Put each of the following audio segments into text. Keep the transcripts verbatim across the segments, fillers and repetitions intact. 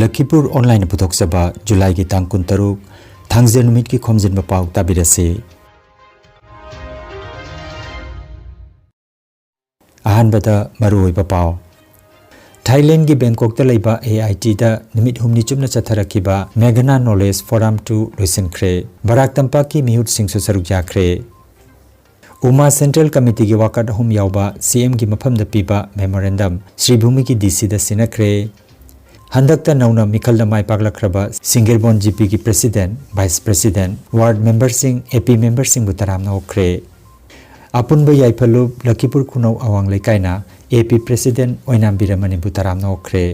ꯂꯈꯤꯄꯨꯔ ꯑꯣꯟꯂꯥꯏꯟꯅ ꯄꯨꯊꯣꯛꯆꯕ ꯖꯨꯂꯥꯏꯒꯤ ꯇꯥꯡ ꯀꯨꯟꯇꯔꯨꯛ, ꯊꯥꯡꯖ ꯅꯨꯃꯤꯠꯀꯤ ꯈꯣꯝꯖꯤꯟꯕ ꯄꯥꯎ ꯇꯥꯕꯤꯔꯁꯤ꯫ ꯑꯍꯥꯟꯕꯗ ꯃꯔꯨꯑꯣꯏꯕ ꯄꯥꯎ꯫ ꯊꯥꯏꯂꯦꯟꯒꯤ ꯕꯦꯡꯀꯣꯛꯇ ꯂꯩꯕ ꯑꯦ ꯑꯥꯏ ꯇꯤꯗ ꯅꯨꯃꯤꯠ ꯍꯨꯝꯅꯤ ꯆꯨꯞꯅ ꯆꯠꯊꯔꯛꯈꯤꯕ ꯃꯦꯘꯅꯥ ꯅꯣꯂꯦꯖ ꯐꯣꯔꯝ ꯇꯨ ꯂꯣꯏꯁꯤꯟꯈ꯭ꯔꯦ꯫ ꯕꯔꯥꯛ ꯇꯝꯄꯥꯛꯀꯤ ꯃꯤꯍꯨꯠꯁꯤꯡꯁꯨ ꯁꯔꯨꯛ ꯌꯥꯈ꯭ꯔꯦ꯫ ꯎꯃꯥ ꯁꯦꯟꯇ꯭ꯔꯦꯜ ꯀꯃꯤꯇꯤꯒꯤ ꯋꯥꯀꯠ ꯑꯍꯨꯝ ꯌꯥꯎꯕ ꯁꯤ ꯑꯦꯝꯒꯤ ꯃꯐꯝꯗ ꯄꯤꯕ ꯃꯦꯃꯣꯔꯦꯟꯗꯝ ꯁ꯭ꯔꯤ ꯚꯨꯃꯤꯒꯤ ꯗꯤ ꯁꯤꯗ ꯁꯤꯟꯅꯈ꯭ꯔꯦ꯫ ꯍꯟꯗꯛꯇ ꯅꯧꯅ ꯃꯤꯈꯜꯗ ꯃꯥꯏ ꯄꯥꯛꯂꯛꯈ꯭ꯔꯕ ꯁꯤꯡꯒꯤꯔꯕꯣꯟ ꯖꯤ ꯄꯤꯒꯤ ꯄ꯭ꯔꯦꯁꯤꯗꯦꯟꯠ, ꯚꯥꯏꯁ ꯄ꯭ꯔꯦꯁꯤꯗꯦꯟꯠ, ꯋꯥꯔꯗ ꯃꯦꯝꯕꯔꯁꯤꯡ, ꯑꯦ ꯄꯤ ꯃꯦꯝꯕꯔꯁꯤꯡꯕꯨ ꯇꯔꯥꯝꯅ ꯑꯣꯛꯈ꯭ꯔꯦ꯫ ꯑꯄꯨꯟꯕ ꯌꯥꯏꯐꯂꯨꯞ ꯂꯈꯤꯄꯨꯔ ꯈꯨꯅꯧ ꯑꯋꯥꯡ ꯂꯩꯀꯥꯏꯅ ꯑꯦ ꯄꯤ ꯄ꯭ꯔꯦꯁꯤꯗꯦꯟꯠ ꯑꯣꯏꯅꯥꯝ ꯕꯤꯔꯃꯅꯤꯕꯨ ꯇꯔꯥꯝꯅ ꯑꯣꯛꯈ꯭ꯔꯦ꯫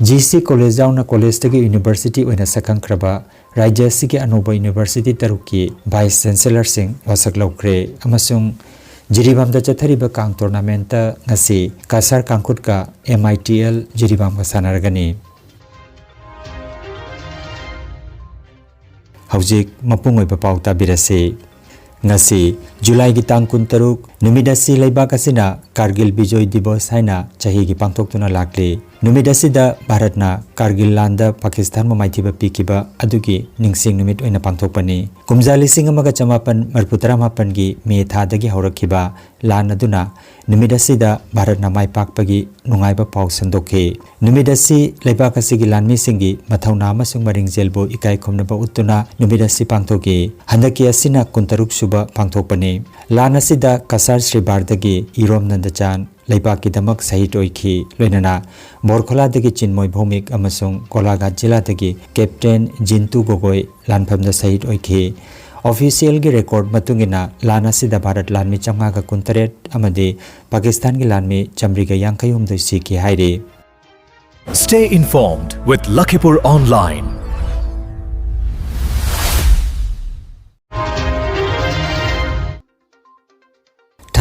ꯖꯤ ꯁꯤ ꯀꯣꯂꯦꯖ ꯌꯥꯎꯅ ꯀꯣꯂꯦꯖꯇꯒꯤ ꯌꯨꯅꯤꯚꯔꯁꯤꯇꯤ ꯑꯣꯏꯅ ꯁꯛꯈꯪꯈ꯭ꯔꯕ ꯔꯥꯖ꯭ꯌ ꯑꯁꯤꯒꯤ ꯑꯅꯧꯕ ꯌꯨꯅꯤꯚꯔꯁꯤꯇꯤ ꯇꯔꯨꯛꯀꯤ ꯚꯥꯏꯁ ꯆꯦꯟꯁꯦꯂꯔꯁꯤꯡ ꯋꯥꯁꯛ ꯂꯧꯈ꯭ꯔꯦ ꯑꯃꯁꯨꯡ ꯖꯤꯔꯤꯕꯥꯝꯗ ꯆꯠꯊꯔꯤꯕ ꯀꯥꯡ ꯇꯣꯔꯅꯥꯃꯦꯟꯠꯇ ꯉꯁꯤ ꯀꯁꯥꯔ ꯀꯥꯡꯈꯨꯠꯀ ꯑꯦꯝ ꯑꯥꯏ ꯇꯤ ꯑꯦꯜ ꯖꯤꯔꯤꯕꯥꯝꯒ ꯁꯥꯟꯅꯔꯒꯅꯤ꯫ ꯍꯧꯖꯤꯛ ꯃꯄꯨꯡ ꯑꯣꯏꯕ ꯄꯥꯎ ꯇꯥꯕꯤꯔꯁꯤ꯫ ꯉꯁꯤ ꯖꯨꯂꯥꯏꯒꯤ ꯇꯥꯡ ꯀꯨꯟꯇꯔꯨꯛ ꯅꯨꯃꯤꯠ ꯑꯁꯤ ꯂꯩꯕꯥꯛ ꯑꯁꯤꯅ ꯀꯥꯔꯒꯤꯜ ꯕꯤꯖꯣꯏ ꯗꯤꯕꯣꯁ ꯍꯥꯏꯅ ꯆꯍꯤꯒꯤ ꯄꯥꯡꯊꯣꯛꯇꯨꯅ ꯂꯥꯛꯂꯤ꯫ ꯅꯨꯃꯤꯠ ꯑꯁꯤꯗ ꯚꯥꯔꯠꯅ ꯀꯥꯔꯒꯤꯜ ꯂꯥꯟꯗ ꯄꯥꯀꯤꯁꯇꯥꯟꯕꯨ ꯃꯥꯏꯊꯤꯕ ꯄꯤꯈꯤꯕ ꯑꯗꯨꯒꯤ ꯅꯤꯡꯁꯤꯡ ꯅꯨꯃꯤꯠ ꯑꯣꯏꯅ ꯄꯥꯡꯊꯣꯛꯄꯅꯤ꯫ ꯀꯨꯝꯖꯥ ꯂꯤꯁꯤꯡ ꯑꯃꯒ ꯆꯃꯥꯄꯟ ꯃꯔꯤꯐꯨ ꯇꯔꯥꯃꯥꯄꯟꯒꯤ ꯃꯦ ꯊꯥꯗꯒꯤ ꯍꯧꯔꯛꯈꯤꯕ ꯂꯥꯟ ꯑꯗꯨꯅ ꯅꯨꯃꯤꯠ ꯑꯁꯤꯗ ꯚꯥꯔꯠꯅ ꯃꯥꯏ ꯄꯥꯛꯄꯒꯤ ꯅꯨꯡꯉꯥꯏꯕ ꯄꯥꯎ ꯁꯟꯗꯣꯛꯈꯤ꯫ ꯅꯨꯃꯤꯠ ꯑꯁꯤ ꯂꯩꯕꯥꯛ ꯑꯁꯤꯒꯤ ꯂꯥꯟꯃꯤꯁꯤꯡꯒꯤ ꯃꯊꯧꯅꯥ ꯑꯃꯁꯨꯡ ꯃꯔꯤꯡꯖꯦꯜꯕꯨ ꯏꯀꯥꯏ ꯈꯨꯝꯅꯕ ꯎꯠꯇꯨꯅ ꯅꯨꯃꯤꯠ ꯑꯁꯤ ꯄꯥꯡꯊꯣꯛꯈꯤ꯫ ꯍꯟꯗꯛꯀꯤ ꯑꯁꯤꯅ ꯀꯨꯟꯇꯔꯨꯛ ꯁꯨꯕ ꯄꯥꯡꯊꯣꯛꯄꯅꯤ꯫ ꯂꯥꯟ ꯑꯁꯤꯗ ꯀꯁꯥꯔ ꯁ꯭ꯔꯤꯕꯥꯔꯗꯒꯤ ꯏꯔꯣꯝ ꯅꯟꯗꯆꯥꯟ ꯂꯩꯕꯥꯛꯀꯤꯗꯃꯛ ꯁꯍꯤꯗ ꯑꯣꯏꯈꯤ꯫ ꯂꯣꯏꯅꯅ ꯕꯣꯔꯈꯣꯂꯥꯗꯒꯤ ꯆꯤꯟꯃꯣꯏ ꯚꯧꯃꯤꯛ ꯑꯃꯁꯨꯡ ꯀꯣꯂꯥꯘꯥꯠ ꯖꯤꯂꯥꯗꯒꯤ ꯀꯦꯞꯇꯦꯟ ꯖꯤꯟꯇꯨ ꯒꯣꯒꯣꯏ ꯂꯥꯟꯐꯝꯗ ꯁꯍꯤꯗ ꯑꯣꯏꯈꯤ꯫ ꯑꯣꯐꯤꯁꯤꯌꯦꯜꯒꯤ ꯔꯦꯀꯣꯔꯗ ꯃꯇꯨꯡ ꯏꯟꯅ ꯂꯥꯟ ꯑꯁꯤꯗ ꯚꯥꯔꯠ ꯂꯥꯟꯃꯤ ꯆꯥꯝꯃꯉꯥꯒ ꯀꯨꯟꯇꯔꯦꯠ ꯑꯃꯗꯤ ꯄꯥꯀꯤꯁꯇꯥꯟꯒꯤ ꯂꯥꯟꯃꯤ ꯆꯥꯃꯔꯤꯒ ꯌꯥꯡꯈꯩ ꯍꯨꯝꯗꯣꯏ ꯁꯤꯈꯤ ꯍꯥꯏꯔꯤ꯫ Stay informed with Lakhipur Online.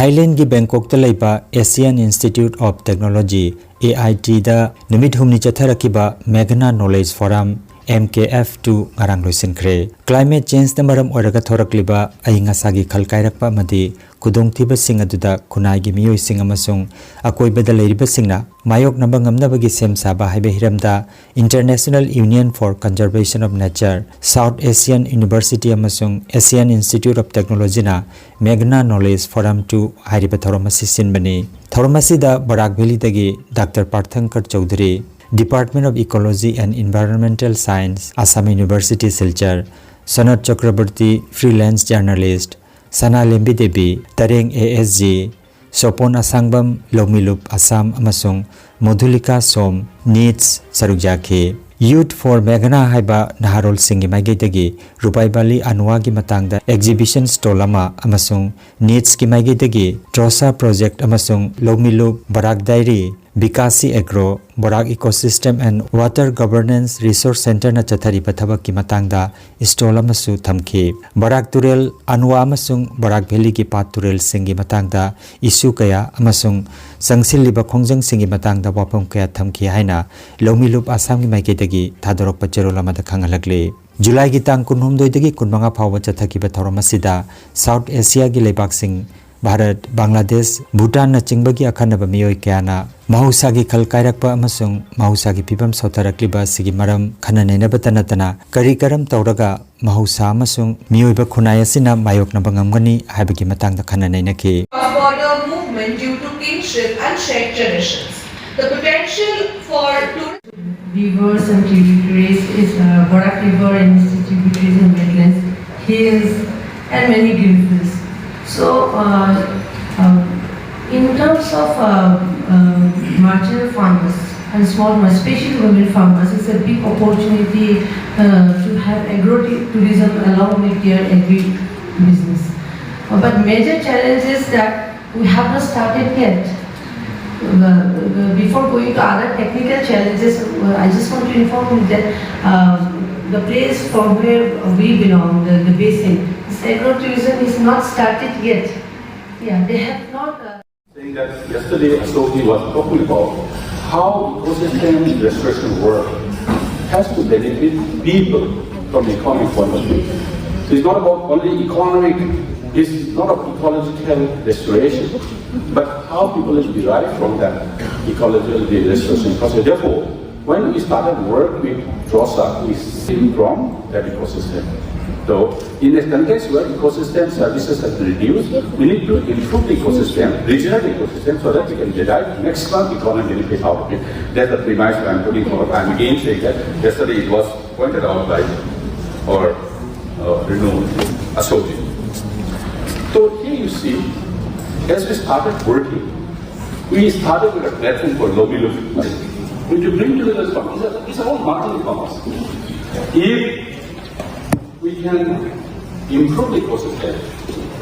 ꯊꯥꯏꯂꯦꯟꯒꯤ ꯕꯦꯡꯀꯣꯛꯇ ꯂꯩꯕ Asian Institute of Technology, A I ꯇꯤꯗ ꯅꯨꯃꯤꯠ ꯍꯨꯝꯅꯤ ꯆꯠꯊꯔꯛꯈꯤꯕ ꯃꯦꯘꯅꯥ knowledge forum, M K F two ꯉꯔꯥꯡ ꯂꯣꯏꯁꯤꯟꯈ꯭ꯔꯦ꯫ Climate changeꯅ ꯃꯔꯝ ꯑꯣꯏꯔꯒ ꯊꯣꯔꯛꯂꯤꯕ ꯑꯏꯪ ꯑꯁꯥꯒꯤ ꯈꯜ ꯀꯥꯏꯔꯛꯄ ꯑꯃꯗꯤ ꯈꯨꯗꯣꯡꯊꯤꯕꯁꯤꯡ ꯑꯗꯨꯗ ꯈꯨꯟꯅꯥꯏꯒꯤ ꯃꯤꯑꯣꯏꯁꯤꯡ ꯑꯃꯁꯨꯡ ꯑꯀꯣꯏꯕꯗ ꯂꯩꯔꯤꯕꯁꯤꯡꯅ ꯃꯥꯌꯣꯛꯅꯕ ꯉꯝꯅꯕꯒꯤ ꯁꯦꯝ ꯁꯥꯕ ꯍꯥꯏꯕ ꯍꯤꯔꯝꯗ International Union for Conservation of Nature, South Asian University ꯑꯃꯁꯨꯡ Asian Institute of Technologyꯅ Meghna Knowledge Forum two ꯍꯥꯏꯔꯤꯕ ꯊꯧꯔꯝ ꯑꯁꯤ ꯁꯤꯟꯕꯅꯤ꯫ ꯊꯧꯔꯝ ꯑꯁꯤꯗ ꯕꯔꯥꯛ ꯚꯦꯂꯤꯗꯒꯤ doctor Parthankar Choudhury, Department of Ecology and Environmental Science, Assam University, Silchar, Sanat Chakraborty, freelance journalist, Sanalembi Devi, ꯇꯔꯦꯡ A S G, Sopon Asangbam, ꯂꯧꯃꯤꯂꯨꯞ ꯑꯁꯥꯝ, ꯑꯃꯁꯨꯡ ꯃꯣꯙꯨꯂꯤꯀꯥ ꯁꯣꯝ, ꯅꯤꯠꯁ, ꯁꯔꯨꯛ ꯌꯥꯈꯤ꯫ Youth for Meghna ꯍꯥꯏꯕ ꯅꯍꯥꯔꯣꯜꯁꯤꯡꯒꯤ ꯃꯥꯏꯀꯩꯗꯒꯤ ꯔꯨꯄꯥꯏ ꯚꯦꯂꯤ ꯑꯅꯨꯋꯥꯒꯤ ꯃꯇꯥꯡꯗ exhibition stall ꯑꯃ ꯑꯃꯁꯨꯡ ꯅꯤꯠꯁꯀꯤ ꯃꯥꯏꯀꯩꯗꯒꯤ ꯇ꯭ꯔꯣꯁꯥ project ꯑꯃꯁꯨꯡ ꯂꯧꯃꯤꯂꯨꯞ ꯕꯔꯥꯛ dairy, ꯕꯤꯀꯥꯁꯤ agro, Barak Ecosystem and Water Governance Resource Centreꯅ ꯆꯠꯊꯔꯤꯕ ꯊꯕꯛꯀꯤ ꯃꯇꯥꯡꯗ stall ꯑꯃꯁꯨ ꯊꯝꯈꯤ꯫ ꯕꯔꯥꯛ ꯇꯨꯔꯦꯜ, ꯑꯅꯨꯋꯥ ꯑꯃꯁꯨꯡ ꯕꯔꯥꯛ ꯚꯦꯂꯤꯒꯤ ꯄꯥꯠ ꯇꯨꯔꯦꯜꯁꯤꯡꯒꯤ ꯃꯇꯥꯡꯗ issue ꯀꯌꯥ ꯑꯃꯁꯨꯡ ꯆꯪꯁꯤꯜꯂꯤꯕ ꯈꯣꯡꯖꯪꯁꯤꯡꯒꯤ ꯃꯇꯥꯡꯗ ꯋꯥꯐꯝ ꯀꯌꯥ ꯊꯝꯈꯤ ꯍꯥꯏꯅ ꯂꯧꯃꯤꯂꯨꯞ ꯑꯁꯥꯝꯒꯤ ꯃꯥꯏꯀꯩꯗꯒꯤ ꯊꯥꯗꯣꯔꯛꯄ ꯆꯦꯔꯣꯜ ꯑꯃꯗ ꯈꯪꯍꯜꯂꯛꯂꯤ꯫ ꯖꯨꯂꯥꯏꯒꯤ ꯇꯥꯡ ꯀꯨꯟꯍꯨꯝꯗꯣꯏꯗꯒꯤ ꯀꯨꯟꯃꯉꯥ ꯐꯥꯎꯕ ꯆꯠꯊꯈꯤꯕ ꯊꯧꯔꯝ ꯑꯁꯤꯗ South Asiaꯒꯤ ꯂꯩꯕꯥꯛꯁꯤꯡ ꯚꯥꯔꯠ, ꯕꯪꯒ꯭ꯂꯥꯗꯦꯁ, ꯚꯨꯇꯥꯟꯅꯆꯤꯡꯕꯒꯤ ꯑꯈꯟꯅꯕ ꯃꯤꯑꯣꯏ ꯀꯌꯥꯅ ꯃꯍꯧꯁꯥꯒꯤ ꯈꯜ ꯀꯥꯏꯔꯛꯄ ꯑꯃꯁꯨꯡ ꯃꯍꯧꯁꯥꯒꯤ ꯐꯤꯕꯝ ꯁꯣꯠꯊꯔꯛꯂꯤꯕ ꯑꯁꯤꯒꯤ ꯃꯔꯝ ꯈꯟꯅ ꯅꯩꯅꯕꯇ ꯅꯠꯇꯅ ꯀꯔꯤ ꯀꯔꯝ ꯇꯧꯔꯒ ꯃꯍꯧꯁꯥ ꯑꯃꯁꯨꯡ ꯃꯤꯑꯣꯏꯕ ꯈꯨꯟꯅꯥꯏ ꯑꯁꯤꯅ ꯃꯥꯌꯣꯛꯅꯕ ꯉꯝꯒꯅꯤ ꯍꯥꯏꯕꯒꯤ ꯃꯇꯥꯡꯗ ꯈꯟꯅ ꯅꯩꯅꯈꯤ꯫ Cross-border movement due to kinship and shared traditions. The potential for tourism. Rivers and tributaries is uh, Barak River and its tributaries and wetlands, hills, and many beautiful. So, uh, um, in terms of uh, uh, marginal farmers and small, especially women farmers, it's a big opportunity uh, to have agro-tourism along with their agri-business. Uh, but major challenge is that we have not started yet. Uh, uh, before going to other technical challenges, uh, I just want to inform you that uh, the place from where we belong, the, the basin, this agro-tourism is not started yet. Yeah, they have not. Uh, Saying that yesterday Ashok ji was talking about how ecosystem restoration work. has to benefit people from economic point of view. So it's not about only economic, it's not about ecological restoration, but how people will derive from that ecological restoration process. Therefore, when we started work with DROSA, we seen from that ecosystem. So in the context where ecosystem services have been reduced, we need to improve the ecosystem, regional ecosystem, so that we can derive maximum economic benefit out of it. That's the premise I'm putting forward. I'm again saying that yesterday it was pointed out by our uh, renowned Ashok ji. So here you see, as we started working, we started with a platform called Lomi Lomi, which you bring to the farm. These are, these are all marginal farmers. If we can improve the ecosystem,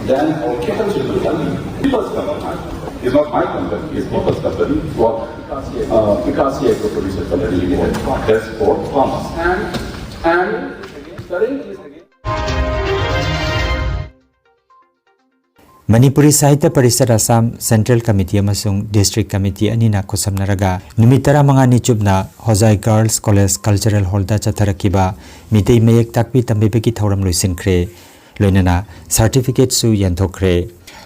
then our capital should be done. People's company. It's not my company, it's people's company. What? Uh, Vikas Agro Producer Company Limited. That's for farmers. And, and the range is again. Manipuri Sahitya Parishad Assam central committee ꯑꯃꯁꯨꯡ district committee ꯑꯅꯤꯅ ꯈꯨꯠꯁꯝꯅꯔꯒ ꯅꯨꯃꯤꯠ ꯇꯔꯥꯃꯉꯥꯅꯤ ꯆꯨꯞꯅ ꯍꯣꯖꯥꯏ girls college cultural ꯍꯣꯜꯗ ꯆꯠꯊꯔꯛꯈꯤꯕ ꯃꯤꯇꯩ ꯃꯌꯦꯛ ꯇꯥꯛꯄꯤ ꯇꯝꯕꯤꯕꯒꯤ ꯊꯧꯔꯝ ꯂꯣꯏꯁꯤꯟꯈ꯭ꯔꯦ꯫ ꯂꯣꯏꯅꯅ ꯁꯥꯔꯇꯤꯐꯤꯀꯦꯠꯁꯨ ꯌꯦꯟꯊꯣꯛꯈ꯭ꯔꯦ꯫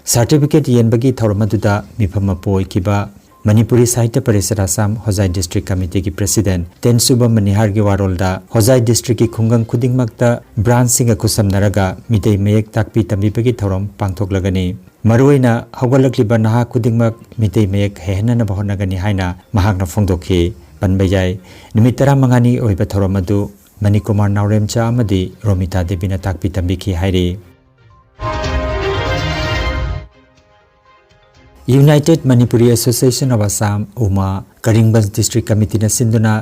ꯁꯥꯔꯇꯤꯐꯤꯀꯦꯠ ꯌꯦꯟꯕꯒꯤ ꯊꯧꯔꯝ ꯑꯗꯨꯗ ꯃꯤꯐꯝ ꯃꯄꯨ ꯑꯣꯏꯈꯤꯕ ꯃꯅꯤꯄꯨꯔꯤ ꯁꯥꯍꯤꯇ꯭ꯌ ꯄꯔꯤꯁꯠ ꯑꯁꯥꯝ ꯍꯣꯖꯥꯏ ꯗꯤꯁꯇ꯭ꯔꯤꯛ ꯀꯃꯤꯇꯤꯒꯤ ꯄ꯭ꯔꯦꯁꯤꯗꯦꯟꯠ ꯇꯦꯟꯁꯨꯕꯝ ꯃꯅꯤꯍꯥꯔꯒꯤ ꯋꯥꯔꯣꯜꯗ ꯍꯣꯖꯥꯏ ꯗꯤꯁꯇ꯭ꯔꯤꯛꯀꯤ ꯈꯨꯡꯒꯪ ꯈꯨꯗꯤꯡꯃꯛꯇ ꯕ꯭ꯔꯥꯟꯁꯁꯤꯡꯒ ꯈꯨꯠꯁꯝꯅꯔꯒ ꯃꯤꯇꯩ ꯃꯌꯦꯛ ꯇꯥꯛꯄꯤ ꯇꯝꯕꯤꯕꯒꯤ ꯊꯧꯔꯝ ꯄꯥꯡꯊꯣꯛꯂꯒꯅꯤ꯫ ꯃꯔꯨꯑꯣꯏꯅ ꯍꯧꯒꯠꯂꯛꯂꯤꯕ ꯅꯍꯥ ꯈꯨꯗꯤꯡꯃꯛ ꯃꯤꯇꯩ ꯃꯌꯦꯛ ꯍꯩꯍꯟꯅꯅꯕ ꯍꯣꯠꯅꯒꯅꯤ ꯍꯥꯏꯅ ꯃꯍꯥꯛꯅ ꯐꯣꯡꯗꯣꯛꯈꯤ꯫ ꯄꯟꯕ ꯌꯥꯏ, ꯅꯨꯃꯤꯠ ꯇꯔꯥꯃꯉꯥꯅꯤ ꯑꯣꯏꯕ ꯊꯧꯔꯝ ꯑꯗꯨ ꯃꯅꯤꯀꯨꯃꯥꯔ ꯅꯥꯎꯔꯦꯝꯆꯥ ꯑꯃꯗꯤ ꯔꯣꯃꯤꯇꯥ ꯗꯦꯕꯤꯅ ꯇꯥꯛꯄꯤ ꯇꯝꯕꯤꯈꯤ ꯍꯥꯏꯔꯤ꯫ United Manipuri Association of Assam, ꯎꯃꯥ, ꯀꯔꯤꯡꯒꯟꯖ ꯗꯤꯁꯇ꯭ꯔꯤꯛ ꯀꯃꯤꯇꯤꯅ ꯁꯤꯟꯗꯨꯅ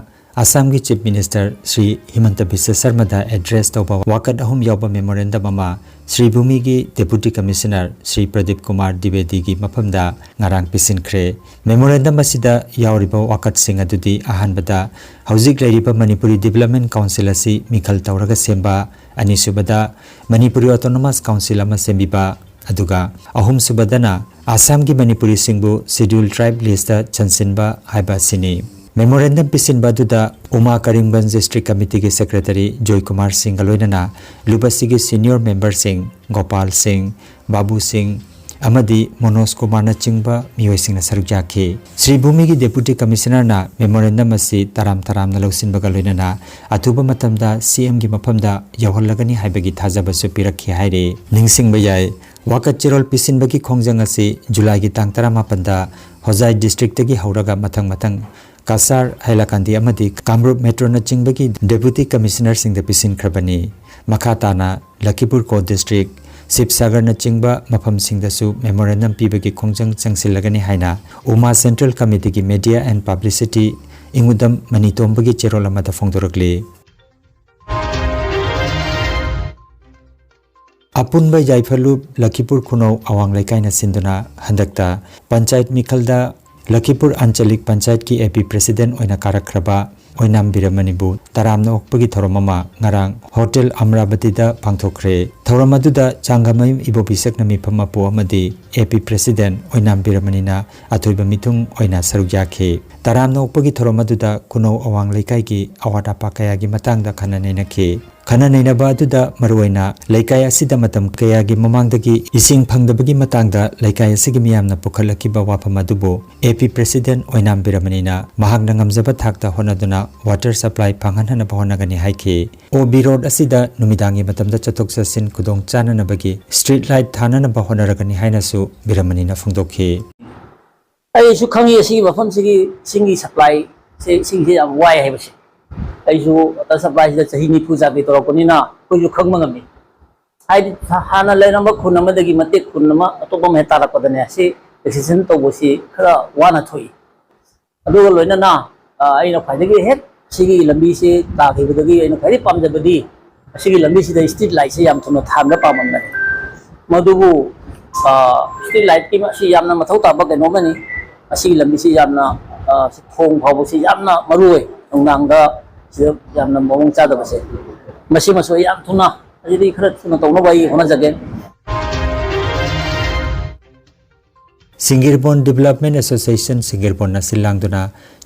ꯑꯁꯥꯝꯒꯤ ꯆꯤꯐ ꯃꯤꯅꯤꯁꯇꯔ ꯁ꯭ꯔꯤ ꯍꯤꯃꯟꯇ ꯕꯤꯁ꯭ꯋ ꯁꯔꯃꯗ ꯑꯦꯗ꯭ꯔꯦꯁ ꯇꯧꯕ ꯋꯥꯀꯠ ꯑꯍꯨꯝ ꯌꯥꯎꯕ ꯃꯦꯃꯣꯔꯦꯟꯗꯝ ꯑꯃ ꯁ꯭ꯔꯤ ꯚꯨꯃꯤꯒꯤ ꯗꯦꯄꯨꯇꯤ ꯀꯃꯤꯁꯅꯔ ꯁ꯭ꯔꯤ ꯄ꯭ꯔꯗꯤꯞ ꯀꯨꯃꯥꯔ ꯗꯤꯕꯦꯗꯤꯒꯤ ꯃꯐꯝꯗ ꯉꯔꯥꯡ ꯄꯤꯁꯤꯟꯈ꯭ꯔꯦ꯫ ꯃꯦꯃꯣꯔꯦꯟꯗꯝ ꯑꯁꯤꯗ ꯌꯥꯎꯔꯤꯕ ꯋꯥꯀꯠꯁꯤꯡ ꯑꯗꯨꯗꯤ ꯑꯍꯥꯟꯕꯗ ꯍꯧꯖꯤꯛ ꯂꯩꯔꯤꯕ ꯃꯅꯤꯄꯨꯔꯤ ꯗꯤꯕꯦꯂꯞꯃꯦꯟ ꯀꯥꯎꯟꯁꯤꯜ ꯑꯁꯤ ꯃꯤꯈꯜ ꯇꯧꯔꯒ ꯁꯦꯝꯕ, ꯑꯅꯤꯁꯨꯕꯗ ꯃꯅꯤꯄꯨꯔꯤ ꯑꯣꯇꯣꯅꯣꯃꯁ ꯀꯥꯎꯟꯁꯤꯜ ꯑꯃ ꯁꯦꯝꯕꯤꯕ, ꯑꯗꯨꯒ ꯑꯍꯨꯝꯁꯨꯕꯗꯅ ꯑꯁꯥꯝꯒꯤ ꯃꯅꯤꯄꯨꯔꯤꯁꯤꯡꯕꯨ ꯁꯦꯗ꯭ꯌꯨꯜ ꯇ꯭ꯔꯥꯏꯕ ꯂꯤꯁꯇ ꯆꯟꯁꯤꯟꯕ ꯍꯥꯏꯕ ꯑꯁꯤꯅꯤ꯫ Memorandum ꯄꯤꯁꯤꯟꯕ ꯑꯗꯨꯗ ꯎꯃꯥ ꯀꯔꯤꯝꯒꯟꯖ District Committeeꯒꯤ Secretary ꯖꯣꯏꯀꯨꯃꯥꯔ ꯁꯤꯡꯒ ꯂꯣꯏꯅꯅ ꯂꯨꯕꯁꯤꯒꯤ senior memberꯁꯤꯡ ꯒꯣꯄꯥꯜ ꯁꯤꯡ, ꯕꯥꯕꯨ ꯁꯤꯡ ꯑꯃꯗꯤ ꯃꯣꯅꯣꯖ ꯀꯨꯃꯥꯔꯅꯆꯤꯡꯕ ꯃꯤꯑꯣꯏꯁꯤꯡꯅ ꯁꯔꯨꯛ ꯌꯥꯈꯤ꯫ ꯁ꯭ꯔꯤ ꯚꯨꯃꯤꯒꯤ Deputy Commissionerꯅ memorandum ꯑꯁꯤ ꯇꯔꯥꯝ ꯇꯔꯥꯝꯅ ꯂꯧꯁꯤꯟꯕꯒ ꯂꯣꯏꯅꯅ ꯑꯊꯨꯕ ꯃꯇꯝꯗ CMꯒꯤ ꯃꯐꯝꯗ ꯌꯧꯍꯜꯂꯒꯅꯤ ꯍꯥꯏꯕꯒꯤ ꯊꯥꯖꯕꯁꯨ ꯄꯤꯔꯛꯈꯤ ꯍꯥꯏꯔꯤ꯫ ꯅꯤꯡꯁꯤꯡꯕ ꯌꯥꯏ, ꯋꯥꯀꯠ ꯆꯦꯔꯣꯜ ꯄꯤꯁꯤꯟꯕꯒꯤ ꯈꯣꯡꯖꯪ ꯑꯁꯤ Julyꯒꯤ ꯇꯥꯡ ꯇꯔꯥꯃꯥꯄꯟꯗ ꯍꯣꯖꯥꯏ Districtꯇꯒꯤ ꯍꯧꯔꯒ ꯃꯊꯪ ꯃꯊꯪ ꯀꯁꯥꯔ, ꯍꯥꯏꯂꯥꯀꯥꯟꯗꯤ ꯑꯃꯗꯤ ꯀꯥꯃꯔꯨꯞ Metroꯅꯆꯤꯡꯕꯒꯤ Deputy Commissionerꯁꯤꯡꯗ ꯄꯤꯁꯤꯟꯈ꯭ꯔꯕꯅꯤ꯫ ꯃꯈꯥ ꯇꯥꯅ ꯂꯈꯤꯄꯨꯔ ꯀꯣꯠ District, ꯁꯤꯕꯁꯥꯒꯔꯅꯆꯤꯡꯕ ꯃꯐꯝꯁꯤꯡꯗꯁꯨ memorandum ꯄꯤꯕꯒꯤ ꯈꯣꯡꯖꯪ ꯆꯪꯁꯤꯜꯂꯒꯅꯤ ꯍꯥꯏꯅ ꯎꯃꯥ Central Committeeꯒꯤ Media and Publicity ꯏꯪꯉꯨꯗꯝ ꯃꯅꯤꯇꯣꯝꯕꯒꯤ ꯆꯦꯔꯣꯜ ꯑꯃꯗ ꯐꯣꯡꯗꯣꯔꯛꯂꯤ꯫ ꯑꯄꯨꯟꯕ ꯌꯥꯏꯐ ꯂꯨꯞ ꯂꯈꯤꯄꯨꯔ ꯈꯨꯅꯧ ꯑꯋꯥꯡ ꯂꯩꯀꯥꯏꯅ ꯁꯤꯟꯗꯨꯅ ꯍꯟꯗꯛꯇ ꯄꯟꯆꯥꯌꯠ ꯃꯤꯈꯜꯗ ꯂꯈꯤꯄꯨꯔ ꯑꯟꯆꯂꯤꯛ ꯄꯟꯆꯥꯌꯠꯀꯤ AP President ꯑꯣꯏꯅ ꯀꯥꯔꯛꯈ꯭ꯔꯕ ꯑꯣꯏꯅꯥꯝ ꯕꯤꯔꯃꯅꯤꯕꯨ ꯇꯔꯥꯝꯅ ꯑꯣꯛꯄꯒꯤ ꯊꯧꯔꯝ ꯑꯃ ꯉꯔꯥꯡ ꯍꯣꯇꯦꯜ ꯑꯃꯔꯥꯕꯇꯤꯗ ꯄꯥꯡꯊꯣꯛꯈ꯭ꯔꯦ꯫ ꯊꯧꯔꯝ ꯑꯗꯨꯗ ꯆꯥꯡꯒꯃꯌꯨꯝ ꯏꯕꯣꯕꯤꯁꯛꯅ ꯃꯤꯐꯝ ꯃꯄꯨ ꯑꯃꯗꯤ AP President ꯑꯣꯏꯅꯥꯝ ꯕꯤꯔꯃꯅꯤꯅ ꯑꯊꯣꯏꯕ ꯃꯤꯊꯨꯡ ꯑꯣꯏꯅ ꯁꯔꯨꯛ ꯌꯥꯈꯤ꯫ ꯇꯔꯥꯝꯅ ꯑꯣꯛꯄꯒꯤ ꯊꯧꯔꯝ ꯑꯗꯨꯗ ꯈꯨꯅꯧ ꯑꯋꯥꯡ ꯂꯩꯀꯥꯏꯒꯤ ꯑꯋꯥꯠ ꯑꯄꯥ ꯀꯌꯥꯒꯤ ꯃꯇꯥꯡꯗ ꯈꯟꯅ ꯅꯩꯅꯈꯤ꯫ ꯈꯟꯅ ꯅꯩꯅꯕ ꯑꯗꯨꯗ ꯃꯔꯨꯑꯣꯏꯅ ꯂꯩꯀꯥꯏ ꯑꯁꯤꯗ ꯃꯇꯝ ꯀꯌꯥꯒꯤ ꯃꯃꯥꯡꯗꯒꯤ ꯏꯁꯤꯡ ꯐꯪꯗꯕꯒꯤ ꯃꯇꯥꯡꯗ ꯂꯩꯀꯥꯏ ꯑꯁꯤꯒꯤ ꯃꯤꯌꯥꯝꯅ ꯄꯨꯈꯠꯂꯛꯈꯤꯕ ꯋꯥꯐꯝ ꯑꯗꯨꯕꯨ AP President ꯑꯣꯏꯅꯥꯝ ꯕꯤꯔꯃꯅꯤꯅ ꯃꯍꯥꯛꯅ ꯉꯝꯖꯕ ꯊꯥꯛꯇ ꯍꯣꯠꯅꯗꯨꯅ water supply ꯐꯪꯍꯟꯅꯕ ꯍꯣꯠꯅꯒꯅꯤ ꯍꯥꯏꯈꯤ꯫ OB Road ꯑꯁꯤꯗ ꯅꯨꯃꯤꯗꯥꯡꯒꯤ ꯃꯇꯝꯗ ꯆꯠꯊꯣꯛ ꯆꯠꯁꯤꯟ ꯈꯨꯗꯣꯡ ꯆꯥꯅꯅꯕꯒꯤ street light ꯊꯥꯅꯅꯕ ꯍꯣꯠꯅꯔꯒꯅꯤ ꯍꯥꯏꯅꯁꯨ ꯕꯤꯔꯃꯅꯤꯅ ꯐꯣꯡꯗꯣꯛꯈꯤ꯫ ꯑꯩꯁꯨ ꯈꯪꯉꯤ ꯑꯁꯤꯒꯤ ꯃꯐꯝꯁꯤꯒꯤ ꯏꯁꯤꯡꯒꯤ supply ꯁꯦ, ꯏꯁꯤꯡꯁꯦ ꯌꯥꯝ ꯋꯥꯏ ꯍꯥꯏꯕꯁꯦ꯫ ꯑꯩꯁꯨ water supply ꯁꯤꯗ ꯆꯍꯤ ꯅꯤꯐꯨ ꯆꯥꯡꯒꯤ ꯇꯧꯔꯛꯄꯅꯤꯅ ꯑꯩꯈꯣꯏꯁꯨ ꯈꯪꯕ ꯉꯝꯃꯤ꯫ ꯍꯥꯏꯗꯤ ꯍꯥꯟꯅ ꯂꯩꯔꯝꯕ ꯈꯨꯟ ꯑꯃꯗꯒꯤ ꯃꯇꯦꯛ ꯈꯨꯟ ꯑꯃ ꯑꯇꯣꯞꯄ ꯑꯃ ꯍꯦꯛ ꯇꯥꯔꯛꯄꯗꯅꯦ, ꯁꯤ accession ꯇꯧꯕꯁꯤ ꯈꯔ ꯋꯥꯅ ꯊꯣꯛꯏ꯫ ꯑꯗꯨꯒ ꯂꯣꯏꯅꯅ, ꯑ, ꯑꯩꯅ ꯈ꯭ꯋꯥꯏꯗꯒꯤ ꯍꯦꯛ ꯁꯤꯒꯤ ꯂꯝꯕꯤꯁꯤ ꯇꯥꯈꯤꯕꯗꯒꯤ ꯑꯩꯅ ꯈ꯭ꯋꯥꯏꯗꯒꯤ ꯄꯥꯝꯖꯕꯗꯤ ꯑꯁꯤꯒꯤ ꯂꯝꯕꯤꯁꯤꯗ street light ꯁꯤ ꯌꯥꯝ ꯊꯨꯅ ꯊꯥꯟꯕ ꯄꯥꯝꯃꯝꯕꯅꯤ꯫ ꯃꯗꯨꯕꯨ, ꯑ, street light ꯀꯤ ꯑꯁꯤ ꯌꯥꯝꯅ ꯃꯊꯧ ꯇꯥꯕ ꯀꯩꯅꯣ ꯑꯃꯅꯤ꯫ ꯑꯁꯤꯒꯤ ꯂꯝꯕꯤꯁꯤ ꯌꯥꯝꯅ, ꯑ, ꯊꯣꯡ ꯐꯥꯎꯕꯁꯤ ꯌꯥꯝꯅ ꯃꯔꯨ ꯑꯣꯏ꯫ ꯅꯨꯡꯗꯥꯡꯗ ꯁꯤꯗ ꯌꯥꯝꯅ ꯃꯑꯣꯡ ꯆꯥꯗꯕꯁꯦ, ꯃꯁꯤꯃꯁꯨ ꯑꯩ ꯌꯥꯝ ꯊꯨꯅ, ꯑꯁꯤꯗꯤ ꯈꯔ ꯊꯨꯅ ꯇꯧꯅꯕ ꯑꯩ ꯍꯣꯠꯅꯖꯒꯦ꯫ ꯁꯤꯡꯒꯤꯔꯕꯣꯟ Development Association ꯁꯤꯡꯒꯤꯔꯕꯣꯟꯅ ꯁꯤꯜ ꯂꯥꯡꯗꯨꯅ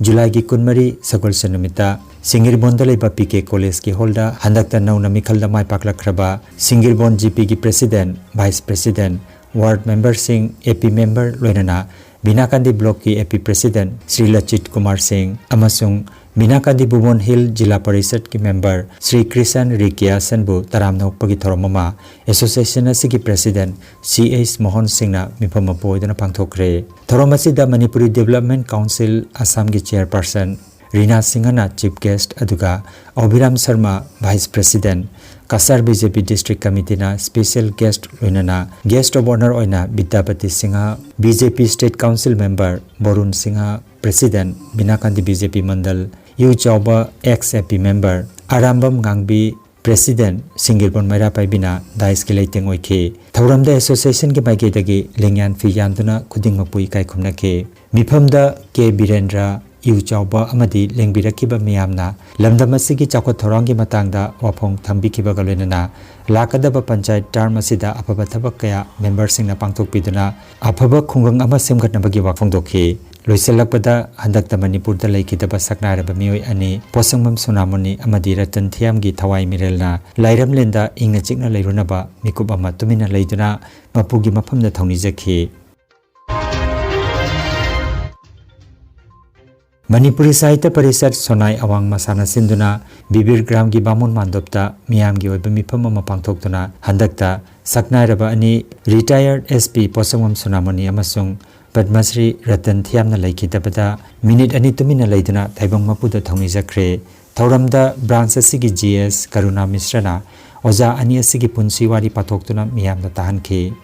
ꯖꯨꯂꯥꯏꯒꯤ ꯀꯨꯟꯃꯔꯤ ꯁꯒꯣꯜꯁꯦꯟ ꯅꯨꯃꯤꯠꯇ ꯁꯤꯡꯒꯤꯔꯕꯣꯟꯗ ꯂꯩꯕ ꯄꯤ ꯀꯦ ꯀꯣꯂꯦꯖꯀꯤ ꯍꯣꯜꯗ ꯍꯟꯗꯛꯇ ꯅꯧꯅ ꯃꯤꯈꯜꯗ ꯃꯥꯏ ꯄꯥꯛꯂꯛꯈ꯭ꯔꯕ ꯁꯤꯡꯒꯤꯔꯕꯣꯟ ꯖꯤ ꯄꯤꯒꯤ president, vice president, ward memberꯁꯤꯡ, ꯑꯦ ꯄꯤ member ꯂꯣꯏꯅꯅ ꯕꯤꯅꯥꯀꯥꯟꯗꯤ blockꯀꯤ ꯑꯦ ꯄꯤ president ꯁ꯭ꯔꯤ ꯂꯆꯤꯠ ꯀꯨꯃꯥꯔ ꯁꯤꯡ ꯑꯃꯁꯨꯡ ꯕꯤꯅꯥꯀꯥꯟꯗꯤ ꯕꯨꯕꯣꯟ ꯍꯤꯜ ꯖꯤꯂꯥ ꯄꯔꯤꯁꯠꯀꯤ member ꯁ꯭ꯔꯤ ꯀ꯭ꯔꯤꯁꯟ ꯔꯤꯀꯤꯌꯥꯁꯟꯕꯨ ꯇꯔꯥꯝꯅ ꯑꯣꯛꯄꯒꯤ ꯊꯧꯔꯝ ꯑꯃ association ꯑꯁꯤꯒꯤ president ꯁꯤ ꯑꯩꯆ ꯃꯣꯍꯟ ꯁꯤꯡꯅ ꯃꯤꯐꯝ ꯃꯄꯨ ꯑꯣꯏꯗꯨꯅ ꯄꯥꯡꯊꯣꯛꯈ꯭ꯔꯦ꯫ ꯊꯧꯔꯝ ꯑꯁꯤꯗ ꯃꯅꯤꯄꯨꯔꯤ Development Council ꯑꯁꯥꯝꯒꯤ chairperson ꯔꯤꯅꯥ ꯁꯤꯡꯍꯅ chief guest, ꯑꯗꯨꯒ Abhiram Sharma vice president, Cachar B J P district committeeꯅ special guest, ꯂꯣꯏꯅꯅ guest of honour ꯑꯣꯏꯅ Bidyapati Singha, B J P state council member Borun Singha, president Binakandi B J P mandal, ꯌꯨ ꯆꯥꯎꯕ ex A P member Arambam ꯉꯥꯡꯕꯤ, president ꯁꯤꯡꯒꯤꯔꯕꯣꯟ ꯃꯩꯔꯥ ꯄꯥꯏꯕꯤꯅ dais ꯀꯤ ꯂꯩꯇꯦꯡ ꯑꯣꯏꯈꯤ꯫ ꯊꯧꯔꯝꯗ association ꯒꯤ ꯃꯥꯏꯀꯩꯗꯒꯤ ꯂꯦꯡꯌꯥꯟ ꯐꯤ ꯌꯥꯟꯗꯨꯅ ꯈꯨꯗꯤꯡꯃꯛꯄꯨ ꯏꯀꯥꯏ ꯈꯨꯝꯅꯈꯤ꯫ ꯃꯤꯐꯝꯗ ꯀꯦ ꯕꯤꯔꯦꯟꯗ꯭ꯔ, ꯌꯨ ꯆꯥꯎꯕ ꯑꯃꯗꯤ ꯂꯦꯡꯕꯤꯔꯛꯈꯤꯕ ꯃꯤꯌꯥꯝꯅ ꯂꯝꯗꯝ ꯑꯁꯤꯒꯤ ꯆꯥꯎꯈꯠ ꯊꯧꯔꯥꯡꯒꯤ ꯃꯇꯥꯡꯗ ꯋꯥꯐꯣꯡ ꯊꯝꯕꯤꯈꯤꯕꯒ ꯂꯣꯏꯅꯅ ꯂꯥꯛꯀꯗꯕ ꯄꯟꯆꯥꯌꯠ term ꯑꯁꯤꯗ ꯑꯐꯕ ꯊꯕꯛ ꯀꯌꯥ member ꯁꯤꯡꯅ ꯄꯥꯡꯊꯣꯛꯄꯤꯗꯨꯅ ꯑꯐꯕ ꯈꯨꯡꯒꯪ ꯑꯃ ꯁꯦꯝꯒꯠꯅꯕꯒꯤ ꯋꯥꯐꯣꯡ ꯊꯣꯛꯈꯤ꯫ ꯂꯣꯏꯁꯤꯜꯂꯛꯄꯗ, ꯍꯟꯗꯛꯇ ꯃꯅꯤꯄꯨꯔꯗ ꯂꯩꯈꯤꯗꯕ ꯁꯛꯅꯥꯏꯔꯕ ꯃꯤꯑꯣꯏ ꯑꯅꯤ, ꯄꯣꯠꯁꯪꯕꯝ ꯁꯣꯅꯥꯃꯣꯅꯤ ꯑꯃꯗꯤ ꯔꯇꯟ ꯊꯤꯌꯥꯝꯒꯤ ꯊꯋꯥꯏ ꯃꯤꯔꯦꯜꯅ ꯂꯥꯏꯔꯝꯂꯦꯟꯗ ꯏꯪꯅ ꯆꯤꯛꯅ ꯂꯩꯔꯨꯅꯕ ꯃꯤꯀꯨꯞ ꯑꯃ ꯇꯨꯃꯤꯟꯅ ꯂꯩꯗꯨꯅ ꯃꯄꯨꯒꯤ ꯃꯐꯝꯗ ꯊꯧꯅꯤꯖꯈꯤ꯫ ꯃꯅꯤꯄꯨꯔꯤ ꯁꯥꯍꯤꯇ꯭ꯌ ꯄꯔꯤꯁꯠ ꯁꯣꯅꯥꯏ ꯑꯋꯥꯡ ꯃꯁꯥꯟꯅ ꯁꯤꯟꯗꯨꯅ ꯕꯤꯕꯤꯔ ꯒ꯭ꯔꯥꯝꯒꯤ ꯕꯥꯃꯣꯟ ꯃꯥꯟꯗꯣꯞꯇ ꯃꯤꯌꯥꯝꯒꯤ ꯑꯣꯏꯕ ꯃꯤꯐꯝ ꯑꯃ ꯄꯥꯡꯊꯣꯛꯇꯨꯅ ꯍꯟꯗꯛꯇ ꯁꯛꯅꯥꯏꯔꯕ ꯑꯅꯤ, retired ꯑꯦꯁ ꯄꯤ ꯄꯣꯠꯁꯪꯕꯝ ꯁꯣꯅꯥꯃꯣꯅꯤ ꯑꯃꯁꯨꯡ ꯄꯗꯃꯁ꯭ꯔꯤ ꯔꯇꯟ ꯊꯤꯌꯥꯝꯅ ꯂꯩꯈꯤꯗꯕꯗ ꯃꯤꯅꯤꯠ ꯑꯅꯤ ꯇꯨꯃꯤꯟꯅ ꯂꯩꯗꯨꯅ ꯇꯥꯏꯕꯪ ꯃꯄꯨꯗ ꯊꯧꯅꯤꯖꯈ꯭ꯔꯦ꯫ ꯊꯧꯔꯝꯗ branch ꯑꯁꯤꯒꯤ ꯖꯤ ꯑꯦꯁ ꯀꯔꯨꯅꯥ ꯃꯤꯁ꯭ꯔꯅ ꯑꯣꯖꯥ ꯑꯅꯤ ꯑꯁꯤꯒꯤ ꯄꯨꯟꯁꯤ ꯋꯥꯔꯤ ꯄꯥꯊꯣꯛꯇꯨꯅ ꯃꯤꯌꯥꯝꯗ ꯇꯥꯍꯟꯈꯤ꯫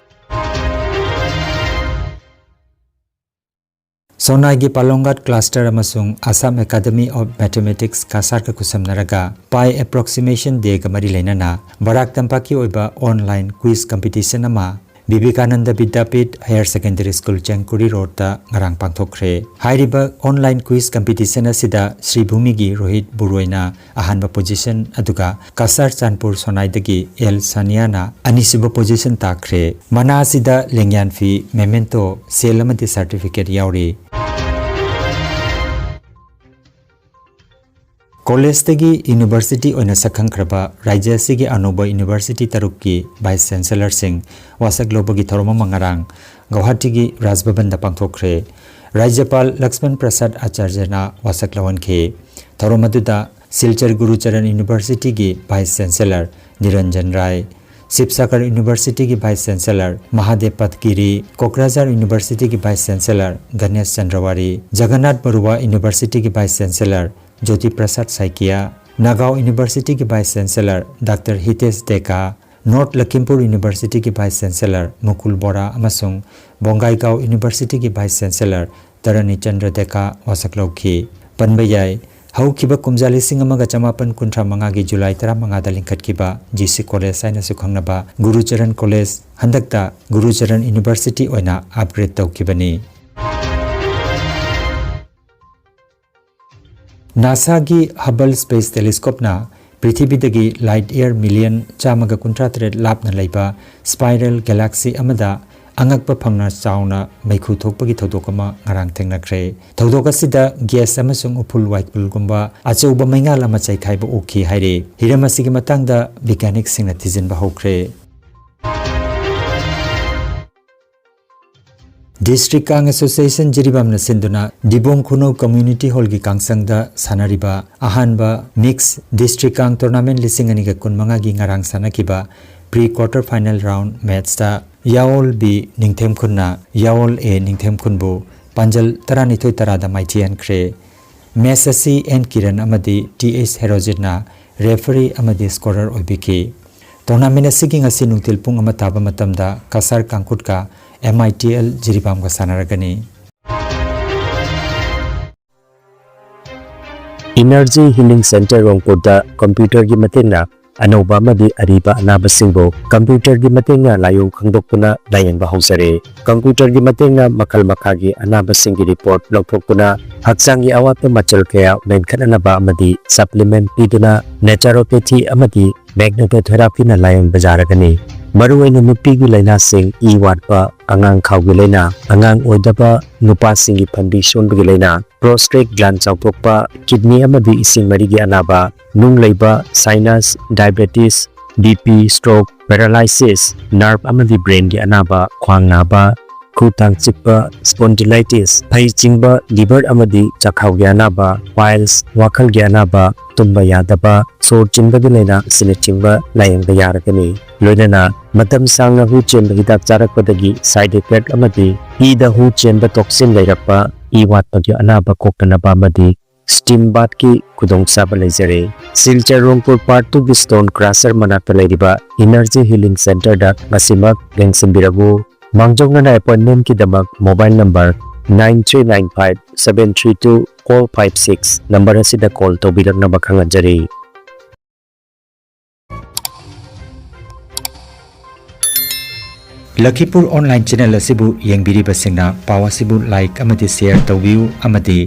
ꯁꯣꯅꯥꯏꯒꯤ ꯄꯥꯂꯣꯡꯒꯥꯠ cluster ꯑꯃꯁꯨꯡ Assam Academy of Mathematics ꯀꯁꯥꯔꯒ ꯈꯨꯠꯁꯝꯅꯔꯒ pi approximation dayꯒ ꯃꯔꯤ ꯂꯩꯅꯅ ꯕꯔꯥꯛ ꯇꯝꯄꯥꯛꯀꯤ ꯑꯣꯏꯕ online quiz competition ꯑꯃ ꯕꯤꯕꯦꯀꯥꯅꯟꯗ ꯕꯤꯗ꯭ꯌꯥꯄꯤꯊ ꯍꯥꯌꯔ ꯁꯦꯀꯦꯟꯗꯔꯤ ꯁ꯭ꯀꯨꯜ, ꯆꯦꯡꯀꯨꯔꯤ ꯔꯣꯗꯇ ꯉꯔꯥꯡ ꯄꯥꯡꯊꯣꯛꯈ꯭ꯔꯦ꯫ ꯍꯥꯏꯔꯤꯕ ꯑꯣꯟꯂꯥꯏꯟ ꯀ꯭ꯋꯤꯖ ꯀꯝꯄꯤꯇꯤꯁꯟ ꯑꯁꯤꯗ ꯁ꯭ꯔꯤꯚꯨꯃꯤꯒꯤ ꯔꯣꯍꯤꯠ ꯕꯣꯔꯣꯏꯅ ꯑꯍꯥꯟꯕ ꯄꯣꯖꯤꯁꯟ, ꯑꯗꯨꯒ ꯀꯁꯥꯔ ꯆꯥꯟꯄꯨꯔ ꯁꯣꯅꯥꯏꯗꯒꯤ ꯑꯦꯜ ꯁꯥꯅꯤꯌꯥꯅ ꯑꯅꯤꯁꯨꯕ ꯄꯣꯖꯤꯁꯟ ꯇꯥꯈ꯭ꯔꯦ꯫ ꯃꯅꯥ ꯑꯁꯤꯗ ꯂꯦꯡꯌꯥꯟ ꯐꯤ, ꯃꯦꯃꯦꯟꯇꯣ, ꯁꯦꯜ ꯑꯃꯗꯤ ꯁꯥꯔꯇꯤꯐꯤꯀꯦꯠ ꯌꯥꯎꯔꯤ꯫ ꯀꯣꯂꯦꯖꯇꯒꯤ ꯌꯨꯅꯤꯚꯔꯁꯤꯇꯤ ꯑꯣꯏꯅ ꯁꯛꯈꯪꯈ꯭ꯔꯕ ꯔꯥꯖ꯭ꯌ ꯑꯁꯤꯒꯤ ꯑꯅꯧꯕ ꯌꯨꯅꯤꯚꯔꯁꯤꯇꯤ ꯇꯔꯨꯛꯀꯤ ꯚꯥꯏꯁ ꯆꯦꯟꯁꯦꯂꯔꯁꯤꯡ ꯋꯥꯁꯛ ꯂꯧꯕꯒꯤ ꯊꯧꯔꯝ ꯑꯃ ꯉꯔꯥꯡ ꯒꯧꯍꯥꯇꯤꯒꯤ ꯔꯥꯖ ꯚꯕꯟꯗ ꯄꯥꯡꯊꯣꯛꯈ꯭ꯔꯦ꯫ ꯔꯥꯖ꯭ꯌꯄꯥꯜ ꯂꯛꯁꯃꯟ ꯄ꯭ꯔꯁꯥꯗ ꯑꯥꯆꯥꯔꯌꯅ ꯋꯥꯁꯛ ꯂꯧꯍꯟꯈꯤ꯫ ꯊꯧꯔꯝ ꯑꯗꯨꯗ ꯁꯤꯜꯆꯔ ꯒꯨꯔꯨꯆꯔꯟ ꯌꯨꯅꯤꯚꯔꯁꯤꯇꯤꯒꯤ ꯚꯥꯏꯁ ꯆꯦꯟꯁꯦꯂꯔ ꯅꯤꯔꯟꯖꯟ ꯔꯥꯏ, ꯁꯤꯕꯁꯥꯒꯔ ꯌꯨꯅꯤꯚꯔꯁꯤꯇꯤꯒꯤ ꯚꯥꯏꯁ ꯆꯦꯟꯁꯦꯂꯔ ꯃꯍꯥꯗꯦꯕ ꯄꯠꯒꯤꯔꯤ, ꯀꯣꯀ꯭ꯔꯥꯖꯥꯔ ꯌꯨꯅꯤꯚꯔꯁꯤꯇꯤꯒꯤ ꯚꯥꯏꯁ ꯆꯦꯟꯁꯦꯂꯔ ꯒꯅꯦꯁ ꯆꯟꯗ꯭ꯔꯋꯥꯔꯤ, ꯖꯒꯟꯅꯥꯊ ꯕꯔꯨꯋꯥ ꯌꯨꯅꯤꯚꯔꯁꯤꯇꯤꯒꯤ ꯚꯥꯏꯁ ꯆꯦꯟꯁꯦꯂꯔ ꯖꯣꯇꯤ ꯄ꯭ꯔꯁꯥꯗ ꯁꯥꯏꯀꯤꯌꯥ, ꯅꯥꯒꯥꯎ ꯌꯨꯅꯤꯚꯔꯁꯤꯇꯤꯒꯤ ꯚꯥꯏꯁ ꯆꯦꯟꯁꯦꯂꯔ ꯗꯥꯛꯇꯔ ꯍꯤꯇꯦꯁ ꯗꯦꯀꯥ, ꯅꯣꯔꯊ ꯂꯈꯤꯝꯄꯨꯔ ꯌꯨꯅꯤꯚꯔꯁꯤꯇꯤꯒꯤ ꯚꯥꯏꯁ ꯆꯦꯟꯁꯦꯂꯔ ꯃꯨꯀꯨꯜ ꯕꯣꯔꯥ ꯑꯃꯁꯨꯡ ꯕꯣꯡꯒꯥꯏꯒꯥꯎ ꯌꯨꯅꯤꯚꯔꯁꯤꯇꯤꯒꯤ ꯚꯥꯏꯁ ꯆꯦꯟꯁꯦꯂꯔ ꯇꯔꯥꯅꯤ ꯆꯟꯗ꯭ꯔ ꯗꯦꯀꯥ ꯋꯥꯁꯛ ꯂꯧꯈꯤ꯫ ꯄꯟꯕ ꯌꯥꯏ, ꯍꯧꯈꯤꯕ ꯀꯨꯝꯖꯥ ꯂꯤꯁꯤꯡ ꯑꯃꯒ ꯆꯃꯥꯄꯟ ꯀꯨꯟꯊ꯭ꯔꯥ ꯃꯉꯥꯒꯤ ꯖꯨꯂꯥꯏ ꯇꯔꯥꯃꯉꯥꯗ ꯂꯤꯡꯈꯠꯈꯤꯕ ꯖꯤ ꯁꯤ ꯀꯣꯂꯦꯖ ꯍꯥꯏꯅꯁꯨ ꯈꯪꯅꯕ ꯒꯨꯔꯨꯆꯔꯟ ꯀꯣꯂꯦꯖ ꯍꯟꯗꯛꯇ ꯒꯨꯔꯨꯆꯔꯟ ꯌꯨꯅꯤꯚꯔꯁꯤꯇꯤ ꯑꯣꯏꯅ ꯑꯞꯒ꯭ꯔꯦꯗ ꯇꯧꯈꯤꯕꯅꯤ꯫ ꯅꯥꯁꯥꯒꯤ ꯍꯕꯜ ꯁ꯭ꯄꯦꯁ ꯇꯦꯂꯤꯁꯀꯣꯞꯅ ꯄ꯭ꯔꯤꯊꯤꯕꯤꯗꯒꯤ ꯂꯥꯏꯠ ꯏꯌꯔ ꯃꯤꯂꯤꯌꯟ ꯆꯥꯝꯃꯒ ꯀꯨꯟꯊ꯭ꯔꯥ ꯇꯔꯦꯠ ꯂꯥꯞꯅ ꯂꯩꯕ ꯁ꯭ꯄꯥꯏꯔꯦꯜ ꯒꯦꯂꯥꯛꯁꯤ ꯑꯃꯗ ꯑꯉꯛꯄ ꯐꯪꯅ ꯆꯥꯎꯅ ꯃꯩꯈꯨ ꯊꯣꯛꯄꯒꯤ ꯊꯧꯗꯣꯛ ꯑꯃ ꯉꯔꯥꯡ ꯊꯦꯡꯅꯈ꯭ꯔꯦ꯫ ꯊꯧꯗꯣꯛ ꯑꯁꯤꯗ ꯒ꯭ꯌꯥꯁ ꯑꯃꯁꯨꯡ ꯎꯐꯨꯜ ꯋꯥꯏꯈꯨꯜꯒꯨꯝꯕ ꯑꯆꯧꯕ ꯃꯩꯉꯥꯜ ꯑꯃ ꯆꯥꯏꯈꯥꯏꯕ ꯎꯈꯤ ꯍꯥꯏꯔꯤ꯫ ꯍꯤꯔꯝ ꯑꯁꯤꯒꯤ ꯃꯇꯥꯡꯗ ꯕꯤꯒ꯭ꯌꯥꯅꯤꯛꯁꯤꯡꯅ ꯊꯤꯖꯤꯟꯕ ꯍꯧꯈ꯭ꯔꯦ꯫ ꯗꯤꯁꯇ꯭ꯔꯤꯛ ꯀꯥꯡ ꯑꯦꯁꯣꯁꯤꯌꯦꯁꯟ ꯖꯤꯔꯤꯕꯥꯝꯅ ꯁꯤꯟꯗꯨꯅ ꯗꯤꯕꯣꯡ ꯈꯨꯅꯧ ꯀꯝꯃ꯭ꯌꯨꯅꯤꯇꯤ ꯍꯣꯜꯒꯤ ꯀꯥꯡꯁꯪꯗ ꯁꯥꯟꯅꯔꯤꯕ ꯑꯍꯥꯟꯕ ꯃꯤꯛꯁ ꯗꯤꯁꯇ꯭ꯔꯤꯛ ꯀꯥꯡ ꯇꯣꯔꯅꯥꯃꯦꯟ ꯂꯤꯁꯤꯡ ꯑꯅꯤꯒ ꯀꯨꯟꯃꯉꯥꯒꯤ ꯉꯔꯥꯡ ꯁꯥꯟꯅꯈꯤꯕ ꯄ꯭ꯔꯤ ꯀ꯭ꯋꯥꯔꯇꯔ ꯐꯥꯏꯅꯦꯜ ꯔꯥꯎꯟ ꯃꯦꯠꯁꯇ ꯌꯥꯑꯣꯜ ꯕꯤ ꯅꯤꯡꯊꯦꯝꯈꯨꯟꯅ ꯌꯥꯑꯣꯜ ꯑꯦ ꯅꯤꯡꯊꯦꯝꯈꯨꯟꯕꯨ ꯄꯥꯟꯖꯜ ꯇꯔꯥꯅꯤꯊꯣꯏ ꯇꯔꯥꯗ ꯃꯥꯏꯊꯤꯍꯟꯈ꯭ꯔꯦ꯫ ꯃꯦꯆ ꯑꯁꯤ ꯑꯦꯟ ꯀꯤꯔꯟ ꯑꯃꯗꯤ ꯇꯤ ꯑꯩꯆ ꯍꯦꯔꯣꯖꯤꯠꯅ ꯔꯦꯐꯔꯤ ꯑꯃꯗꯤ ꯁ꯭ꯀꯣꯔꯔ ꯑꯣꯏꯕꯤꯈꯤ꯫ ꯇꯣꯔꯅꯥꯃꯦꯟ ꯑꯁꯤꯒꯤ ꯉꯁꯤ ꯅꯨꯡꯊꯤꯜ ꯄꯨꯡ ꯑꯃ ꯇꯥꯕ ꯃꯇꯝꯗ ꯀꯁꯥꯔ ꯀꯥꯡꯈꯨꯠꯀ ꯑꯦꯝ ꯑꯥꯏ ꯇꯤ ꯑꯦꯜ ꯖꯤꯔꯤꯕꯥꯝꯒ ꯁꯥꯟꯅꯔꯒꯅꯤ꯫ ꯏꯅꯔꯖꯤ ꯍꯤꯂꯤꯡ ꯁꯦꯟꯇꯔ ꯔꯣꯡꯄꯨꯔꯗ ꯀꯝꯄ꯭ꯌꯨꯇꯔꯒꯤ ꯃꯇꯦꯡꯅ ꯑꯅꯧꯕ ꯑꯃꯗꯤ ꯑꯔꯤꯕ ꯑꯅꯥꯕꯁꯤꯡꯕꯨ ꯀꯝꯄ꯭ꯌꯨꯇꯔꯒꯤ ꯃꯇꯦꯡꯅ ꯂꯥꯏꯑꯣꯡ ꯈꯪꯗꯣꯛꯇꯨꯅ ꯂꯥꯌꯦꯡꯕ ꯍꯧꯖꯔꯦ꯫ ꯀꯝꯄ꯭ꯌꯨꯇꯔꯒꯤ ꯃꯇꯦꯡꯅ ꯃꯈꯜ ꯃꯈꯥꯒꯤ ꯑꯅꯥꯕꯁꯤꯡꯒꯤ ꯔꯤꯄꯣꯔꯠ ꯂꯧꯊꯣꯛꯇꯨꯅ ꯍꯛꯆꯥꯡꯒꯤ ꯑꯋꯥꯠꯄ ꯃꯆꯜ ꯀꯌꯥ ꯃꯦꯟꯈꯠꯅꯅꯕ ꯑꯃꯗꯤ ꯁꯄ꯭ꯂꯤꯃꯦꯟꯠ ꯄꯤꯗꯨꯅ ꯅꯦꯆꯨꯔꯣꯄꯦꯊꯤ ꯑꯃꯗꯤ ꯃꯦꯒꯅꯦꯇꯣꯊꯦꯔꯥꯄꯤꯅ ꯂꯥꯌꯦꯡꯕ ꯌꯥꯔꯒꯅꯤ꯫ ꯃꯔꯨꯑꯣꯏꯅ ꯅꯨꯄꯤꯒꯤ ꯂꯥꯏꯅꯥꯁꯤꯡ, ꯏ ꯋꯥꯠꯄ, ꯑꯉꯥꯡ ꯈꯥꯎꯒꯤ ꯂꯥꯏꯅꯥ, ꯑꯉꯥꯡ ꯑꯣꯏꯗꯕ, ꯅꯨꯄꯥꯁꯤꯡꯒꯤ ꯐꯟꯕꯤ ꯁꯣꯟꯕꯒꯤ ꯂꯥꯏꯅꯥ, ꯄ꯭ꯔꯣꯁꯇꯦꯠ ꯒ꯭ꯂꯥꯟ ꯆꯥꯎꯊꯣꯛꯄ, ꯀꯤꯗꯅꯤ ꯑꯃꯗꯤ ꯏꯁꯤꯡ ꯃꯔꯤꯒꯤ ꯑꯅꯥꯕ, ꯅꯨꯡ ꯂꯩꯕ, sinus, diabetes, B P, stroke, paralysis, nerve ꯑꯃꯗꯤ ꯕ꯭ꯔꯦꯟꯒꯤ ꯑꯅꯥꯕ, ꯈ꯭ꯋꯥꯡ ꯅꯥꯕ, ꯈꯨ ꯇꯥꯡ ꯆꯤꯛꯄ, ꯁ꯭ꯄꯣꯟꯗꯤꯂꯥꯏꯇꯤꯁ, ꯐꯩ ꯆꯤꯡꯕ, ꯂꯤꯚꯔ ꯑꯃꯗꯤ ꯆꯥꯛꯈꯥꯎꯒꯤ ꯑꯅꯥꯕ, ꯄꯥꯏꯜꯁ, ꯋꯥꯈꯜꯒꯤ ꯑꯅꯥꯕ, ꯇꯨꯝꯕ ꯌꯥꯗꯕ, ꯁꯣꯔ ꯆꯤꯟꯕꯒꯤ ꯂꯥꯏꯅꯥ ꯑꯁꯤꯅꯆꯤꯡꯕ ꯂꯥꯌꯦꯡꯕ ꯌꯥꯔꯒꯅꯤ꯫ ꯂꯣꯏꯅꯅ ꯃꯇꯝ ꯁꯥꯡꯅ ꯍꯨ ꯆꯦꯟꯕ ꯍꯤꯗꯥꯛ ꯆꯥꯔꯛꯄꯗꯒꯤ ꯁꯥꯏꯗ ꯏꯐꯦꯛ ꯑꯃꯗꯤ ꯏꯗ ꯍꯨ ꯆꯦꯟꯕ ꯇꯣꯛꯁꯤꯟ ꯂꯩꯔꯛꯄ, ꯏ ꯋꯥꯠꯄꯒꯤ ꯑꯅꯥꯕ ꯀꯣꯛꯇꯅꯕ ꯑꯃꯗꯤ ꯁ꯭ꯇꯤꯝ ꯕꯥꯊꯀꯤ ꯈꯨꯗꯣꯡꯆꯥꯕ ꯂꯩꯖꯔꯦ꯫ ꯁꯤꯜꯆꯔ ꯔꯣꯡꯄꯨꯔ ꯄꯥꯔꯠ ꯇꯨꯒꯤ ꯁ꯭ꯇꯣꯟ ꯀ꯭ꯔꯁꯔ ꯃꯅꯥꯛꯇ ꯂꯩꯔꯤꯕ ꯏꯅꯔꯖꯤ ꯍꯤꯂꯤꯡ ꯁꯦꯟꯇꯔꯗ ꯉꯁꯤꯃꯛ ꯂꯦꯡꯁꯤꯟꯕꯤꯔꯛꯎ꯫ ꯃꯥꯡꯖꯧꯅꯅ ꯑꯦꯄꯣꯏꯟꯃꯦꯟꯠꯀꯤꯗꯃꯛ mobile number nine three nine five seven three two four five six number ꯑꯁꯤꯗ ꯀꯣꯜ ꯇꯧꯕꯤꯔꯛꯅꯕ ꯈꯪꯍꯟꯖꯔꯤ꯫ ꯂꯈꯤꯄꯨꯔ ꯑꯣꯟꯂꯥꯏꯟ ꯆꯦꯅꯦꯜ ꯑꯁꯤꯕꯨ ꯌꯦꯡꯕꯤꯔꯤꯕꯁꯤꯡꯅ ꯄꯥꯎ ꯑꯁꯤꯕꯨ ꯂꯥꯏꯛ ꯑꯃꯗꯤ ꯁꯦꯌꯔ ꯇꯧꯕꯤꯌꯨ ꯑꯃꯗꯤ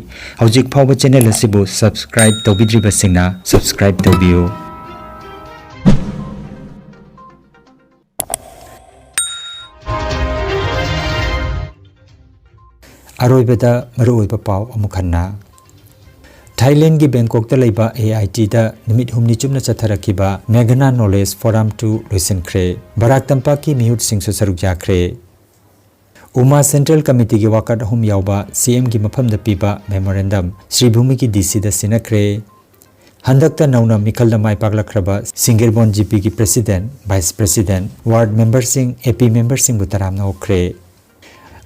ꯍꯧꯖꯤꯛ ꯐꯥꯎꯕ ꯆꯦꯅꯦꯜ ꯑꯁꯤꯕꯨ ꯁꯕꯁꯀ꯭ꯔꯥꯏꯕ ꯇꯧꯕꯤꯗ꯭ꯔꯤꯕꯁꯤꯡꯅ ꯁꯕꯁꯀ꯭ꯔꯥꯏꯕ ꯇꯧꯕꯤꯌꯨ꯫ ꯑꯔꯣꯏꯕꯗ ꯃꯔꯨꯑꯣꯏꯕ ꯄꯥꯎ ꯑꯃꯨꯛ ꯍꯟꯅ꯫ ꯊꯥꯏꯂꯦꯟꯒꯤ ꯕꯦꯡꯀꯣꯛꯇ ꯂꯩꯕ ꯑꯦ ꯑꯥꯏ ꯇꯤꯗ ꯅꯨꯃꯤꯠ ꯍꯨꯝꯅꯤ ꯆꯨꯞꯅ ꯆꯠꯊꯔꯛꯈꯤꯕ ꯃꯦꯘꯅꯥ ꯅꯣꯂꯦꯖ ꯐꯣꯔꯝ ꯇꯨ ꯂꯣꯏꯁꯤꯟꯈ꯭ꯔꯦ꯫ ꯕꯔꯥꯛ ꯇꯝꯄꯥꯛꯀꯤ ꯃꯤꯍꯨꯠꯁꯤꯡꯁꯨ ꯁꯔꯨꯛ ꯌꯥꯈ꯭ꯔꯦ꯫ ꯎꯃꯥ ꯁꯦꯟꯇ꯭ꯔꯦꯜ ꯀꯃꯤꯇꯤꯒꯤ ꯋꯥꯀꯠ ꯑꯍꯨꯝ ꯌꯥꯎꯕ ꯁꯤ ꯑꯦꯝꯒꯤ ꯃꯐꯝꯗ ꯄꯤꯕ ꯃꯦꯃꯣꯔꯦꯟꯗꯝ ꯁ꯭ꯔꯤ ꯚꯨꯃꯤꯒꯤ ꯗꯤ ꯁꯤꯗ ꯁꯤꯟꯅꯈ꯭ꯔꯦ꯫ ꯍꯟꯗꯛꯇ ꯅꯧꯅ ꯃꯤꯈꯜꯗ ꯃꯥꯏ ꯄꯥꯛꯂꯛꯈ꯭ꯔꯕ ꯁꯤꯡꯒꯤꯔꯕꯣꯟ ꯖꯤ ꯄꯤꯒꯤ ꯄ꯭ꯔꯦꯁꯤꯗꯦꯟꯠ, ꯚꯥꯏꯁ ꯄ꯭ꯔꯦꯁꯤꯗꯦꯟꯠ, ꯋꯥꯔꯗ ꯃꯦꯝꯕꯔꯁꯤꯡ, ꯑꯦ ꯄꯤ ꯃꯦꯝꯕꯔꯁꯤꯡꯕꯨ ꯇꯔꯥꯝꯅ ꯑꯣꯛꯈ꯭ꯔꯦ꯫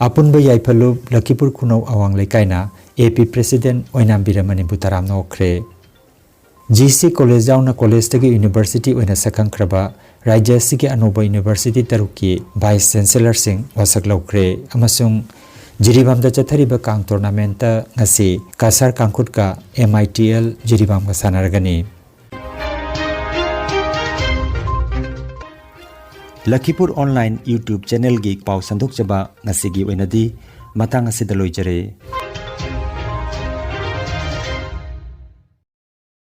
ꯑꯄꯨꯟꯕ ꯌꯥꯏꯐꯜꯂꯨꯞ ꯂꯈꯤꯄꯨꯔ ꯈꯨꯅꯧ ꯑꯋꯥꯡ ꯂꯩꯀꯥꯏꯅ ꯑꯦ ꯄꯤ ꯄ꯭ꯔꯦꯁꯤꯗꯦꯟꯠ ꯑꯣꯏꯅꯥꯝ ꯕꯤꯔꯃꯅꯤꯕꯨ ꯇꯔꯥꯝꯅ ꯑꯣꯛꯈ꯭ꯔꯦ꯫ ꯖꯤ ꯁꯤ ꯀꯣꯂꯦꯖ ꯌꯥꯎꯅ ꯀꯣꯂꯦꯖꯇꯒꯤ ꯌꯨꯅꯤꯚꯔꯁꯤꯇꯤ ꯑꯣꯏꯅ ꯁꯛꯈꯪꯈ꯭ꯔꯕ ꯔꯥꯖ꯭ꯌ ꯑꯁꯤꯒꯤ ꯑꯅꯧꯕ ꯌꯨꯅꯤꯚꯔꯁꯤꯇꯤ ꯇꯔꯨꯛꯀꯤ ꯚꯥꯏꯁ ꯆꯦꯟꯁꯦꯂꯔꯁꯤꯡ ꯋꯥꯁꯛ ꯂꯧꯈ꯭ꯔꯦ ꯑꯃꯁꯨꯡ ꯖꯤꯔꯤꯕꯥꯝꯗ ꯆꯠꯊꯔꯤꯕ ꯀꯥꯡ ꯇꯣꯔꯅꯥꯃꯦꯟꯠꯇ ꯉꯁꯤ ꯀꯁꯥꯔ ꯀꯥꯡꯈꯨꯠꯀ ꯑꯦꯝ ꯑꯥꯏ ꯇꯤ ꯑꯦꯜ ꯖꯤꯔꯤꯕꯥꯝꯒ ꯁꯥꯟꯅꯔꯒꯅꯤ꯫ ꯂꯈꯤꯄꯨꯔ ꯑꯣꯟꯂꯥꯏꯟ YouTube ꯆꯦꯅꯦꯜꯒꯤ ꯄꯥꯎ ꯁꯟꯗꯣꯛꯆꯕ ꯉꯁꯤꯒꯤ ꯑꯣꯏꯅꯗꯤ ꯃꯇꯥꯡ ꯑꯁꯤꯗ ꯂꯣꯏꯖꯔꯦ꯫